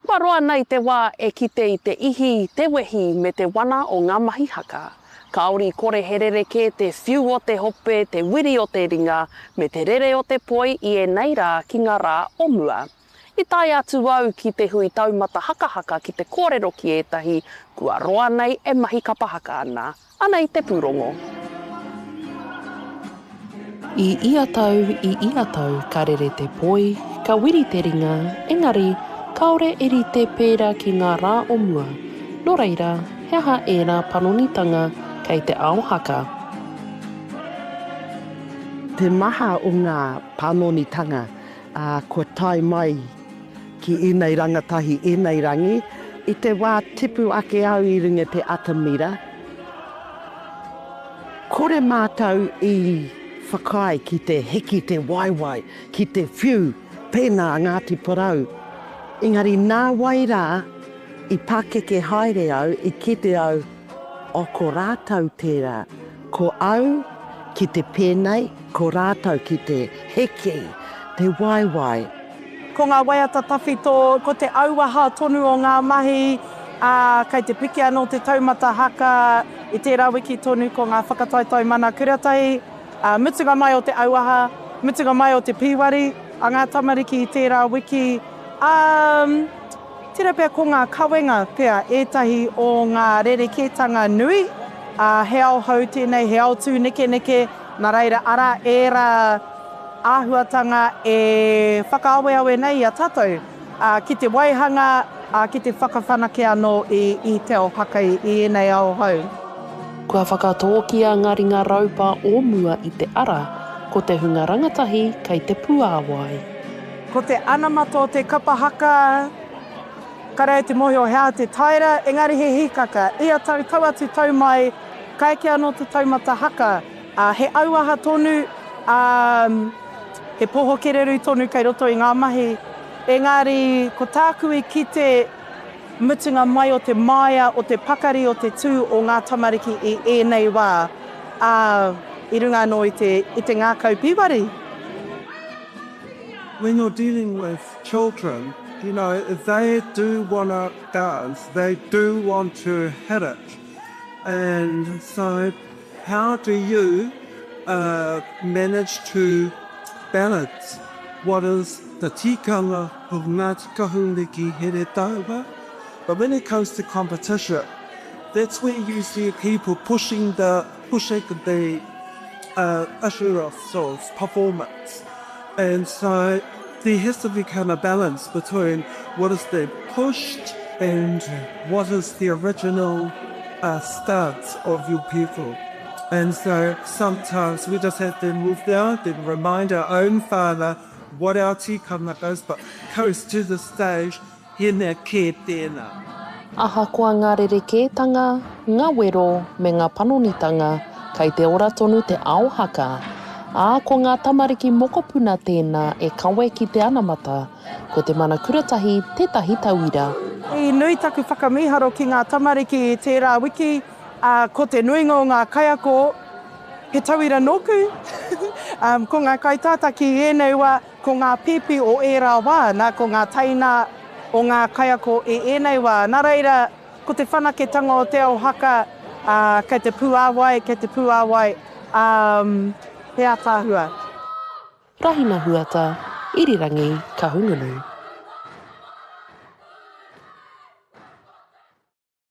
Kua roa nei te wā e kite i te ihi, te wehi me te wana o ngā mahi haka. Kāore i kore he rerekē te whiu o te hope, te wiri o te ringa, me te rere o te poi i ēnei rā ki ngā rā o mua. I tae atu au ki te hui taumata hakahaka ki te kōrero ki ētahi kua roa nei e mahi kapa haka ana. Anei te pūrongo. I ia tau, i ia tau, ka rere te poi, ka wiri te ringa, engari, kāore e rite pērā ki ngā rā o mua. Nō reira, he aha ērā panonitanga kei te ao haka? Te maha o ngā panonitanga kua tae mai ki ēnei rangatahi, ēnei rangi, i te wā tipu ake au i runga te atamira, kore mātou i whakaae ki te hiki te waewae, ki te whiu pēnā a Ngāti Porou. Engari nā wai rā i pakeke haere au, i kite au, oh ko rātou tērā, ko au ki te pēnei, ko rātou ki te hiki te waewae. Ko ngā waiata tawhito, ko te auaha tonu o ngā mahi, ā, kei te piki anō te taumata haka i tērā wiki tonu ko ngā whakataetae mana kuratahi, ā, mutunga mai o te auaha, mutunga mai o te pīwari a ngā tamariki i tērā wiki, ā, tērā pea ko ngā kawenga pea ētahi o ngā rerekētanga nui, ā, he ao hou tēnei, he ao tūnekeneke, nā reira arā ērā. Āhuatanga e whakaaweawe nei i a tātou ki te waihanga, ki te whakawhanake anō i te ao haka i ēnei ao hou. Kua whakatōkia ngā ringa raupa o mua i te ara, ko te hunga rangatahi kei te puāwai. Ko te anamata o te kapa haka, kare au te mōhio he aha te taera, engari he hīkaka. Ia tau, tau atu tau mai, ka eke anō te taumata haka. Ā, he auaha tonu, ā, he poho kererū tonu kei roto i ngā mahi. Engari, ko tāku i kite mutunga mai o te māia, o te pakari o te tū o ngā tamariki i ēnei wā, ā, i runga anō i te, i te ngākau pīwari. When you're dealing with children, you know, they do wanna dance, they do want to hit it. And so How do you manage to balance what is the tikanga of Ngāti Kahungunu ki Heretaunga, but when it comes to competition, that's where you see people pushing the pushing the issue of sort of performance. And so there has to become a balance between what is the pushed and what is the original uh, stance of your people. And so sometimes we just have to move down and remind our own father what our tikanga is, but goes to the stage, he mea kē tēnā. Ahakoa ngā rerekētanga, ngā wero me ngā panonitanga, kei te ora tonu te ao haka, ā, ko ngā tamariki mokopuna tēnā e kawe ki te anamata, ko Te Mana Kuratahi tētahi tauira. I nui taku whakamīharo ki ngā tamariki i tērā wiki, ā, ko te nuinga o ngā kaiako he tauira nōku, ko ngā kaitātaki i ēnei wā, Ko ngā pīpī o ērā wā, nā, ko ngā teina o ngā kaiako i ēnei wā. Nā reira, ko te whanaketanga o te ao haka, ā, kei te pūāwai, kei te pūāwai, ā, he ātaahua. Rahina Huata, Irirangi, Kahungunu.